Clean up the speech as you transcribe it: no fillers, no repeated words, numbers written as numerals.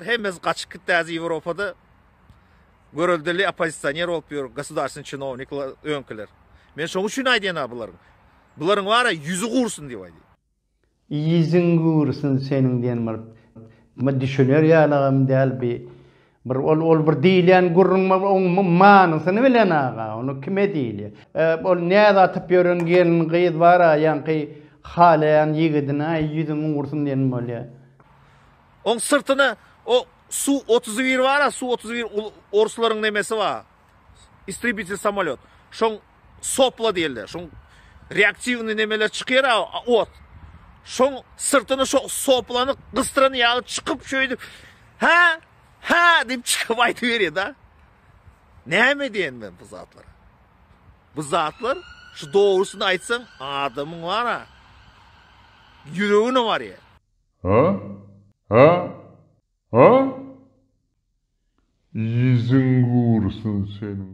Hemmesi gaçyp gitdi häzir Ýewropada göreldeli oppozisioner bolup ýör gosudarstwnyý çinownikler öňkiler. Men şoň üçin aýdýan-a bularyň. Bularyň bar-a ýüzi gursun diýip aýdýan. Ýüzüň gursun seniň diýen bir bir düşüner ýalagam däl bi. Bir ol ol bir diýilýän gürrüň oň manysyny bilen aga, ony kime diýilýär. Ol näz atyp ýören gelin gyz bar-a ýaňky halaýan ýigidine aý ýüzüň gursun diýen bolýar. Oň syrtyna o Su 31 bar-a, Su 31 orslaryň nemesi bar. Istrebitel samolýot. Şoň sopla diýilýär. Şoň reaktiwnyý nemeler çykýar-a, ot. Şoň syrtyna şo soplany gysdyran ýaly çykyp şeýdip, Hä? Hä? diýip çykyp aýdyberýär-da. Näme diýen men bu zatlara? Bu zatlar şu dogrusyny aýtsaň adamyň bar-a ýüregine barýar. Ha? Ha? Ha? Ýüzüň gursyn seniň.